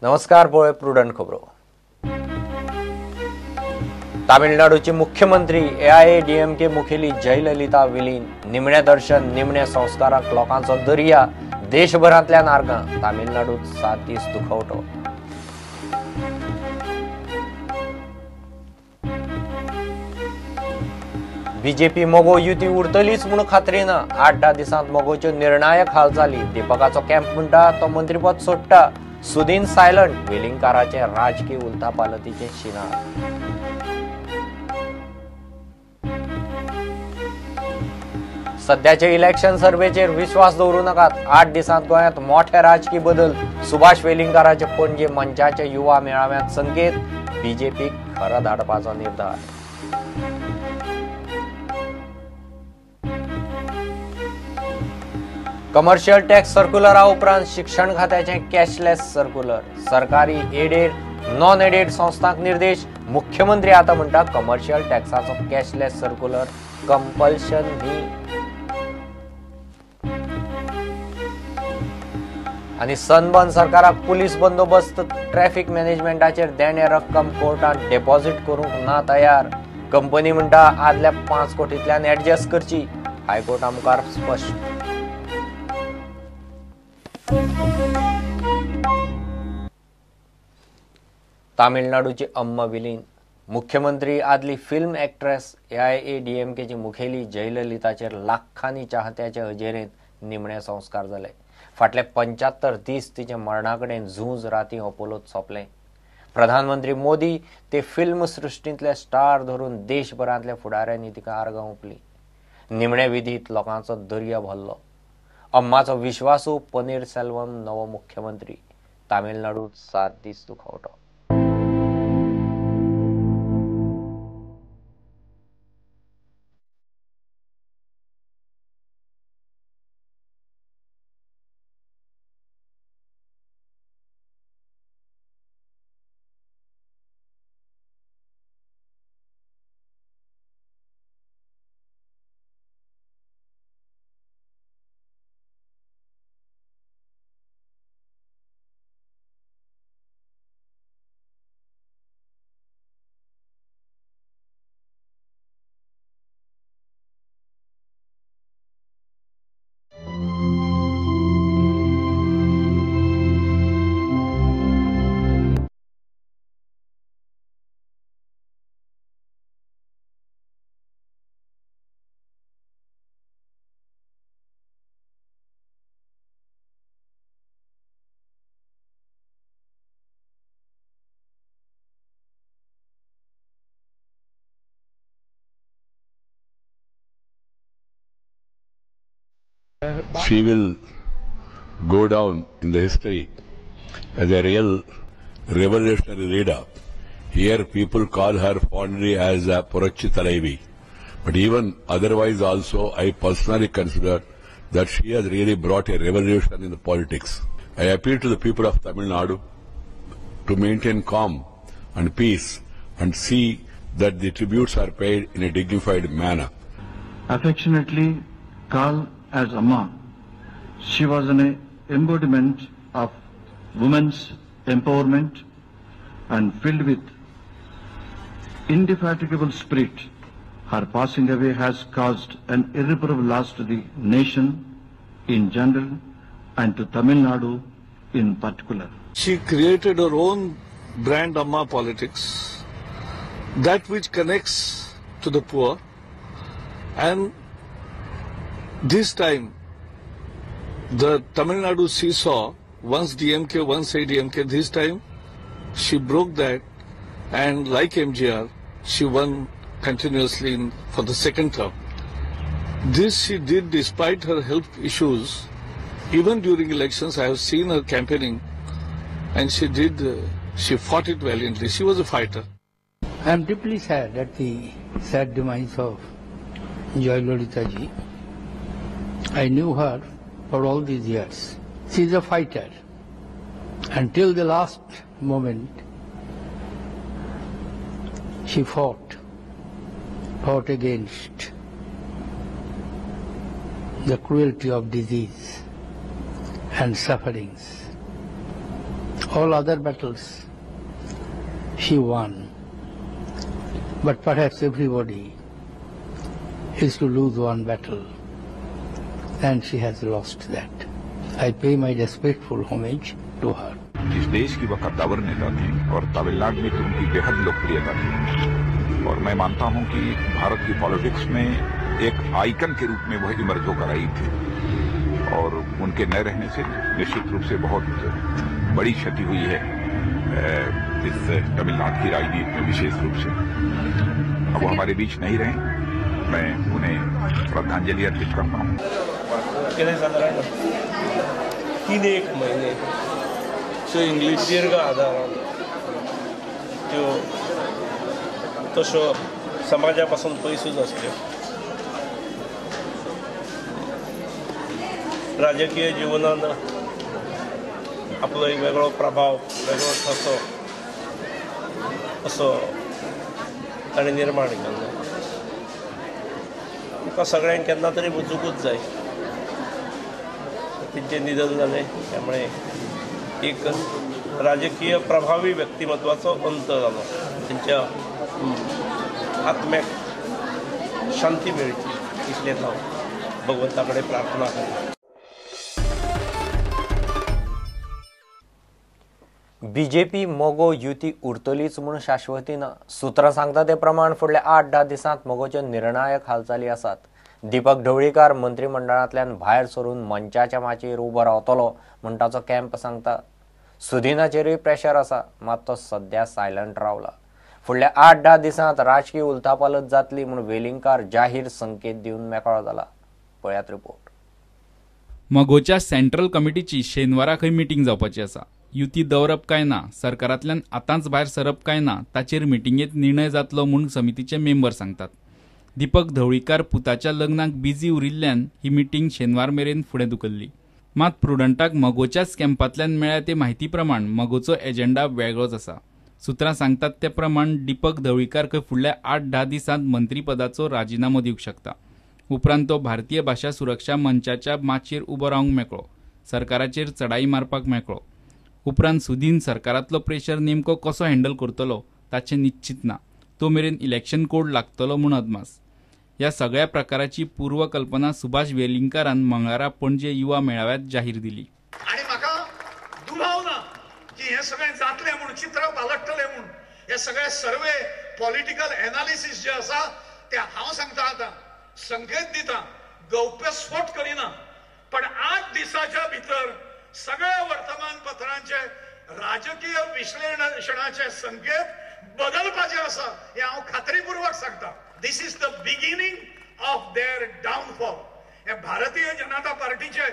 नमस्कार, पळय प्रुडंट खबरो. तामिळनाडूचे मुख्यमंत्री AIADMK मुखेली जयललिता विलीन. निमणे दर्शन, निमणे संस्काराक लोकांचो दर्या, देशभरांतल्यान आर्गां. तामिळनाडूत 7 दीस दुखवटो. बीजेपी मगो युती उरतलीच म्हूण खात्री ना. 8-10 दिसांत मगोच्यो निर्णायक हालचाली. दीपकाचो कॅम्प म्हणटा तो मंत्रीपद सोडटा. सुदीन सायलंट. वेलिंगकाराचे राजकीय उलथापालथीचे शिनार. सद्याचे इलेक्शन सर्वेचेर विश्वास दवरू नाकात. 8 दिसांत गोंयांत मोठे राजकी बदल. सुभाष वेलिंगकाराचे पणजे मंचाचे युवा मेळाव्यांत संकेत. बीजेपीक खरो धाडपाचो निर्धार. कमर्शियल टॅक्स सर्क्युलरा उपरांत शिक्षण खात्याचें कॅशलेस सर्क्युलर. सरकारी एडेड नॉन एडेड संस्थांक निर्देश. मुख्यमंत्री आतां म्हणटा कमर्शियल टॅक्साचो कॅशलेस सर्क्युलर कंपल्शन न्ही. आनी सनबर्न सरकाराक पुलीस बंदोबस्त ट्रॅफिक मॅनेजमेंटाचेर देणे रक्कम कोर्टांत डेपॉझिट करूंक ना तयार. कंपनी म्हणटा आदल्या 5 कोटींतल्यान एडजस्ट करची. हायकोर्टा मुखार स्पश्ट. तामिळनाडूची अम्मा विलीन. मुख्यमंत्री आदली फिल्म एक्ट्रेस AIADMKची मुखेली जयललिताचेर लाखांनी चाहत्याचे हजेरेंत निमणे संस्कार जाले. फाटले 75 दीस तिचे मरणा कडेन झूंज राती अपोलोत सोंपलें. प्रधानमंत्री मोदी ते फिल्म सृश्टींतले स्टार धरून देशभरांतल्या फुडाऱ्यांनी तिका आर्गां ओंपली. निमणे विधीत लोकांचो दर्या भरलो. अम्माचो विश्वासू पनीर सेल्वम नवो मुख्यमंत्री. तामिळनाडूत 7 दीस दुखवटो. She will go down in the history as a real revolutionary leader. Here people call her fondly as a Puratchi Thalaivi. But even otherwise also, I personally consider that she has really brought a revolution in the politics. I appeal to the people of Tamil Nadu to maintain calm and peace and see that the tributes are paid in a dignified manner. Affectionately called as Amma, she was an embodiment of women's empowerment and filled with indefatigable spirit. Her passing away has caused an irreparable loss to the nation in general and to Tamil Nadu in particular. She created her own brand Amma politics, that which connects to the poor, and this time the Tamil Nadu seesaw, once DMK, once ADMK, this time she broke that, and like MGR, she won continuously for the second term. This she did despite her health issues. Even during elections, I have seen her campaigning, and she fought it valiantly. She was a fighter. I am deeply sad at the sad demise of Jayalalithaa ji. I knew her for all these years. She is a fighter. Until the last moment, she fought against the cruelty of disease and sufferings. All other battles she won, but perhaps everybody is to lose one battle, and she has lost that. I pay my respectful homage to her. इस देश की वह कद्दावर नेता थी और तमिलनाडु में तो उनकी बेहद लोकप्रियता थी और मैं मानता हूं कि भारत की पॉलिटिक्स में एक आइकन के रूप में वह इमर्ज होकर आई थी और उनके न रहने से निश्चित रूप से बहुत बड़ी क्षति हुई है इस तमिलनाडु की राजनीति में विशेष रूप से। अब वो हमारे बीच नहीं रहे, मैं उन्हें श्रद्धांजलि अर्पित करता हूँ। साधारण 3 महीने इंग्लिश दीर्घ आधारान त्यो तशो समाजा पासून पयसूच आसल्यो। राजकीय जीवनान आपलो एक वेगळो प्रभाव, वेगळो ठसो असो ताणें निर्माण केल्लो। तुका सगळ्यांक केन्ना तरी वचूंकूच जाय। तेंचें निधन जालें, त्यामुळे एक राजकीय प्रभावी व्यक्तिमत्वाचो अंत जालो। तेंच्या आत्म्याक शांती मेळची इतलें हांव भगवंता कडेन प्रार्थना करता। बीजेपी मगो युती उरतलीच म्हूण शाश्वती ना। सूत्रां सांगता ते प्रमाण फुडल्या 8-10 दिसांत मगोच्यो निर्णायक हालचाली आसात। दीपक ढवळीकार मंत्रिमंडळांतल्यान भायर सरून मंचाच्या माचयेर उबो रावतलो म्हूण ताचो कॅम्प सांगता। सुदिनाचेरूय प्रेशर आसा, मात तो सद्या सायलंट रावला। फुडल्या 8-10 दिसांत राजकीय उलथापालथ जातली म्हूण वेलिंगकार जाहीर संकेत दिवन मेकळो जाला। पळयात रिपोर्ट। मगोच्या सेंट्रल कमिटीची शेनवारा खंय मिटींग जावपाची आसा। युती दवरप काय ना, सरकारांतल्यान आतांच भायर सरप काय ना ताचेर मिटिंगेत निर्णय जातलो म्हूण समितीचे मेंबर सांगतात। दीपक ढवळीकार पुताच्या लग्नाक बिजी उरिल्ल्यान ही मिटींग शेनवार मेरेन फुडें धुकल्ली। मात प्रुडंटाक मगोच्याच कॅम्पांतल्यान मेळ्ळ्या ते म्हायती प्रमाण मगोचो एजेंडा वेगळोच आसा। सूत्रां सांगतात ते प्रमाण दीपक ढवळीकार खंय फुडल्या 8-10 दिसांत मंत्रीपदाचो राजिनामो दिवंक शकता। उपरांत तो भारतीय भाशा सुरक्षा मंचाच्या माचयेर उबो रावंक मेकळो, सरकाराचेर चढाई मारपाक मेकळो। उपरांत सुदीन सरकारांतलो प्रेशर नेमको कसो हँडल करतलो ताचें निश्चित ना। तो मेरेन इलेक्शन कोड लागतलो म्हूण अदमास। ह्या सगळ्या प्रकाराची पूर्वकल्पना सुभाष वेलिंगकारान मंगळारा पणजे युवा मेळाव्यात जाहीर दिली। आनी म्हाका दुबाव ना की हे सगळें जातलें म्हूण, चित्र पालटतलें म्हूण। हे सगळे सर्वे पॉलिटिकल एनालिसीस जे आसा ते हांव सांगता, आतां संकेत दिता, गौप्यस्फोट करिना, पण 8 दिसाच्या भितर सगळ्या वर्तमानपत्रांचे राजकीय विश्लेषणाचे संकेत बदलपाचे आसा हे हांव खात्रीपूर्वक सांगता। This is the beginning of their downfall. हे भारतीय जनता पार्टीचे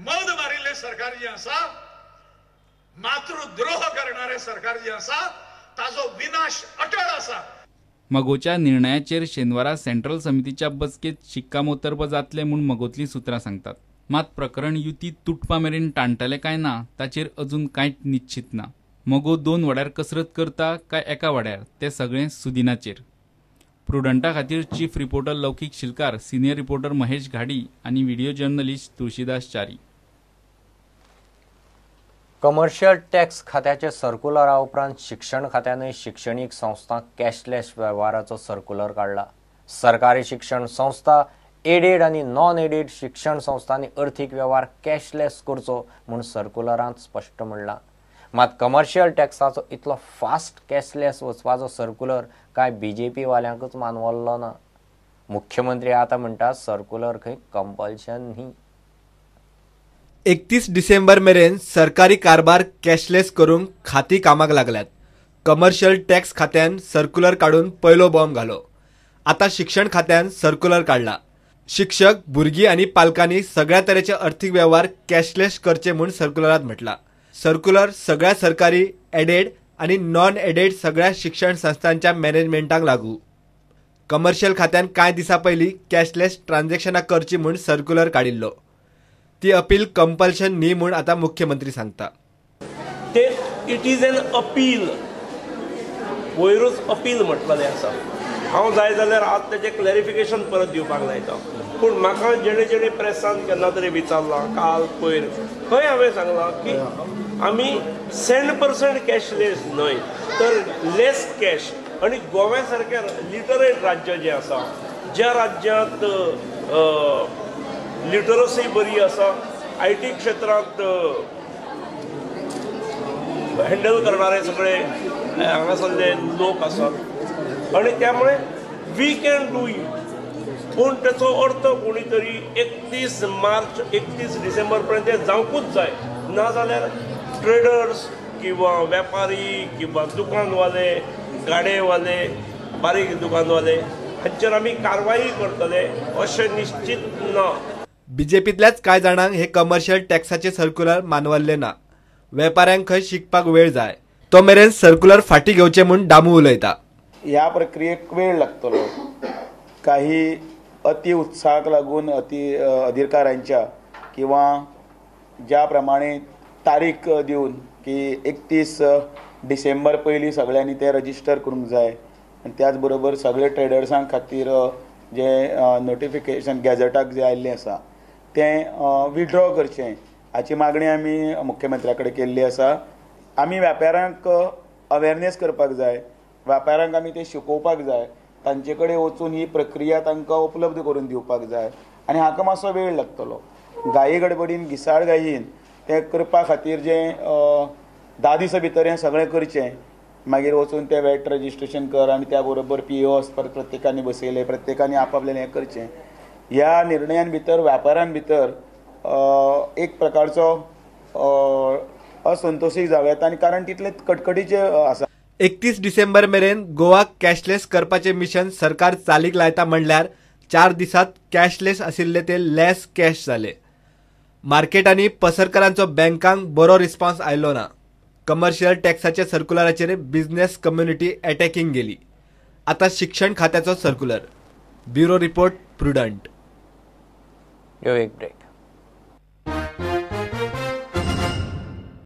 मद मारिल्ले सरकार जे आसा, मातृद्रोह करणारे सरकार जे आसा, ताजो विनाश अटळ आसा। मगोच्या निर्णयाचेर शेनवारा सेंट्रल समितीच्या बसकेत शिक्कामोर्तब जातलें म्हूण मगोतलीं सूत्रां सांगतात। मात प्रकरण युती तुटपा मेरेन टाणटले काय ना ताचेर अजून कांयच निश्चित ना। मगो 2 वाड्यार कसरत करता काय एका वाड्यार तें सगळें सुदिनाचेर। प्रुडंटा खातीर chief reporter Laukik Shilkar, senior reporter Mahesh Ghadi आनी video journalist Tulsidas Chari. Commercial tax खात्याचे सर्कुलरा उपरांत शिक्षण खात्यानय शिक्षणीक संस्थांक कॅशलेस वेव्हाराचो सर्कुलर काडला। सरकारी शिक्षण संस्था, एडेड आनी नॉन एडेड शिक्षण संस्थांनी अर्थीक वेव्हार कॅशलेस करचो म्हूण सर्कुलरांत स्पश्ट म्हणलां। मात कमर्शियल टॅक्साचो इतलो फास्ट कॅशलेस वचपाचो सर्कुलर काय बीजेपी वाल्यांकूच मानवल्लो ना। मुख्यमंत्री आतां म्हणटा सर्कुलर खंय कंपल्शन न्ही। 31 डिसेंबर मेरेन सरकारी कारभार कॅशलेस करूंक खाती कामाक लागल्यात। कमर्शियल टॅक्स खात्यान सर्कुलर काडून पयलो बॉम्ब घालो। आतां शिक्षण खात्यान सर्कुलर काडला। शिक्षक, भुरगीं आनी पालकांनी सगळ्या तरेचे अर्थीक वेव्हार कॅशलेस करचे म्हूण सर्कुलरांत म्हटलां। सर्कुलर सगळ्या सरकारी, एडेड आनी नॉन एडेड सगळ्या शिक्षण संस्थांच्या मॅनेजमेंटाक लागू। कमर्शियल खात्यान कांय दिसां पयलीं कॅशलेस ट्रान्झॅक्शनां करची म्हूण सर्कुलर काडिल्लो। ती अपील कंपल्शन न्ही म्हूण आतां मुख्यमंत्री सांगता। ते it is an appeal, वयरूच appeal म्हटलेलें आसा। हांव जाय जाल्यार आज तेजें क्लॅरिफिकेशन परत दिवपाक लायता. पूण म्हाका जेणे जेणे प्रेसान केन्ना तरी विचारलां काल पयर, खंय हांवें सांगलां की आमी 100% कॅशलेस न्हय तर लेस कॅश. आनी गोव्या सारकें लिटरेट राज्य जें आसा, ज्या राज्यांत लिटरसी बरी आसा, I T क्षेत्रांत हँडल करणारे सगळे हांगासरले लोक आसात आनी त्यामुळे we can do it. पूण तेचो अर्थ कोणी तरी 31 मार्च 31 डिसेंबर पर्यंत तें जावंकूच जाय, ना जाल्यार ट्रेडर्स किंवा व्यापारी किंवा दुकानवाले, गाडेवाले, बारीक दुकानवाले हांचेर आमी कारवाई करतले अशें निश्चित ना. बीजेपींतल्याच कांय जाणांक हे कमर्शियल टॅक्साचे सर्क्युलर मानवल्ले ना. वेपाऱ्यांक खंय शिकपाक वेळ जाय, तो मेरेन सर्क्युलर फाटी घेवचे म्हूण दामू उलयता. ह्या प्रक्रियेक वेळ लागतलो. काही अति उत्साहाक लागून अति अधिकाऱ्यांच्या किंवा ज्या प्रमाणे तारीख दिवन की 31 डिसेंबर पयलीं सगळ्यांनी ते रजिस्टर करूंक जाय आनी त्याच बरोबर सगळे ट्रेडर्सां खातीर जे नोटिफिकेशन गॅझेटाक जे आयिल्लें आसा तें विड्रॉ करचें हाची मागणी आमी मुख्यमंत्र्या कडेन केल्ली आसा. आमी व्यापाऱ्यांक अवेरनेस करपाक जाय, व्यापाऱ्यांक आमी ते शिकोवपाक जाय, तांचे कडेन वचून ही प्रक्रिया तांकां उपलब्ध करून दिवपाक जाय आनी हाका मातसो वेळ लागतलो. घाई गडबडीन घिसाळ घाईन तें करपा खातीर जें 10 दिसां भितर हें सगळें करचें, मागीर वचून तें वॅट रजिस्ट्रेशन कर आनी त्या बरोबर पी ओ प्रत्येकांनी बसयले, प्रत्येकांनी आपआपलें हें करचें. ह्या निर्णयान भितर व्यापाऱ्यां भितर एक प्रकारचो असंतोषी जावं येता आनी कारण तितलें कटकटीचें आसा. 31 डिसेंबर मेरेन गोवा कॅशलेस करपाचें मिशन सरकार चालीक लायता म्हणल्यार 4 दिसांत कॅशलेस आशिल्ले ते लेस कॅश जाले. मार्केटांनी पसरकारांचो बँकांक बरो रिस्पॉन्स आयलो ना. कमर्शियल टॅक्साच्या सर्क्युलराचेर बिझनेस कम्युनिटी अटॅकिंग गेली. आतां शिक्षण खात्याचो सर्क्युलर. Bureau report, Prudent. एक ब्रेक.